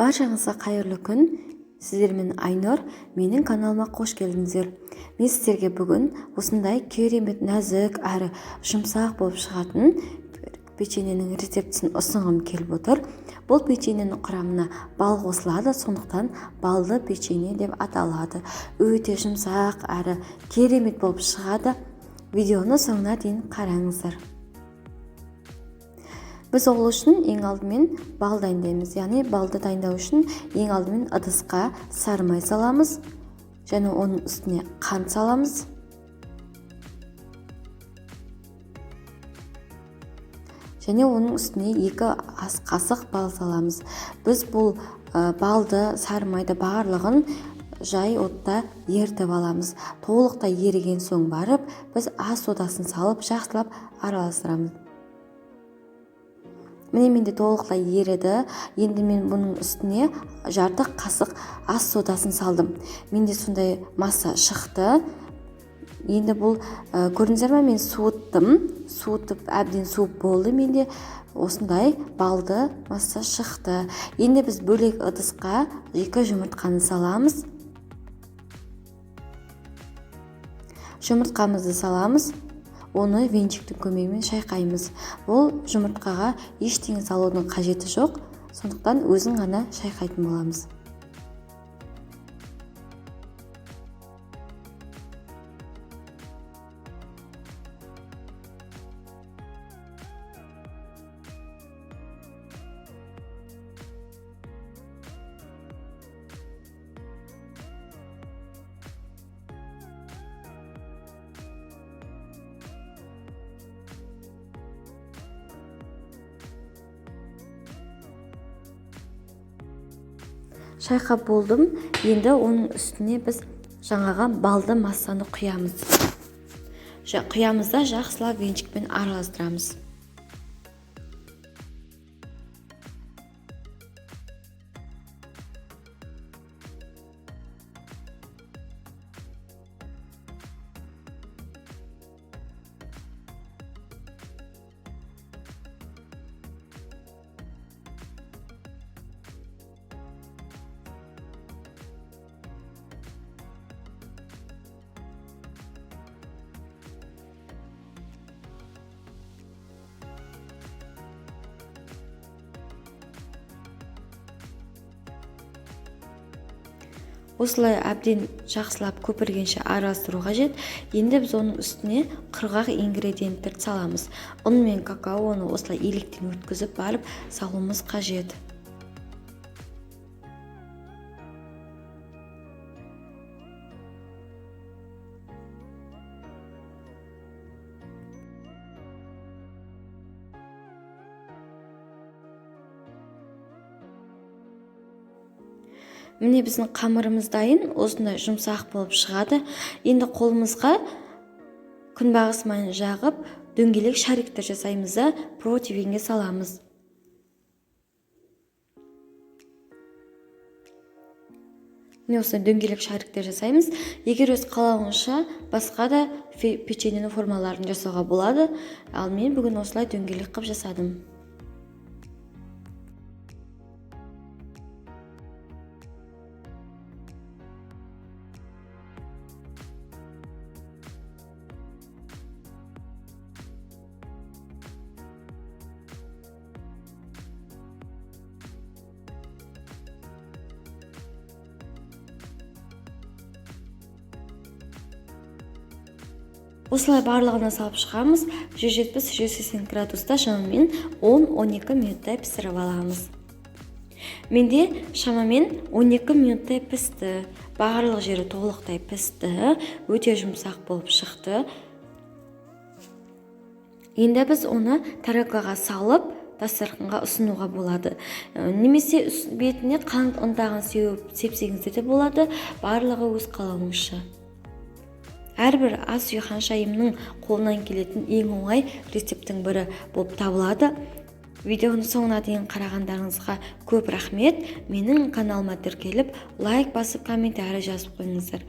Баршаңызға қайырлы күн. Сіздермен Айнұр, менің каналыма қош келдіңіздер. Мен сіздерге бүгін осындай керемет нәзік әрі жұмсақ болып шығатын печеньенің рецептісін ұсынғым келіп отыр. Бұл печеньенің құрамына бал қосылады, сондықтан балды печенье деп аталады. Өте жұмсақ әрі керемет болып шығады. Видеоны соңына дейін қараңыздар. Біз ол үшін ең алдымен бал дайындаймыз. Яғни балды дайындау үшін ең алдымен ыдысқа сары май саламыз және оның үстіне қант саламыз. Және оның үстіне 2 ас қасық бал саламыз. Біз бұл балды, сары майды барлығын жай отта ерітіп аламыз. Толықтай еріген соң барып, біз ас содасын салып жақсылап араластырамыз. Міне менде толықтай еріді. Енді мен бұның үстіне жарты қасық ас содасын салдым. Менде сондай масса шықты. Енді бұл, көрдіңіздер ме, мен суыттым. Суытып, әбден суып болды. Менде осындай балды масса шықты. Енді біз бөлек ыдысқа 2 жұмыртқаны саламыз. Жұмыртқамызды саламыз. Оны венчиктің көмегімен шайқаймыз. Бұл жұмыртқаға ештеңе салудың қажеті жоқ, сондықтан өзін ғана шайқайтын боламыз. Шайқап болдым. Енді оның үстіне біз жаңағы балды массаны құямыз. Құямыз да жақсылап венчикпен араластырамыз. Осылай әбден жақсылап көпіргенше араластыру қажет. Енді біз оның үстіне құрғақ ингредиенттерді саламыз. Ұн мен какаоны осылай електен өткізіп барып салуымыз қажет. Міне біздің қамырымыз дайын, осындай жұмсақ болып шығады. Енді қолымызға күнбағыс майын жағып, дөңгелек шариктер жасаймыз да противенге саламыз. Міне осындай дөңгелек шариктер жасаймыз. Егер өз қалауыңызша басқа да печеньенің формаларын жасауға болады. Ал мен бүгін осылай дөңгелек қып жасадым. Осылай барлығына салып шығамыз. 170-180 градуста шамамен 10-12 минуттай пісіріп аламыз. Менде шамамен 12 минуттай пісті. Барлық жері толықтай пісті, өте жұмсақ болып шықты. Енді біз оны тарелкаға салып, дастарханға ұсынуға болады. Немесе бетіне қант ұнтағын сепсеңіздер де болады. Барлығы өз қалауыңызша. Әрбір ас үй ханшайымның қолынан келетін ең оңай рецепттің бірі болып табылады. Видеоны соңына дейін қарағандарыңызға көп рахмет. Менің каналыма тіркеліп, лайк басып, комментарий жазып қойыңыздар.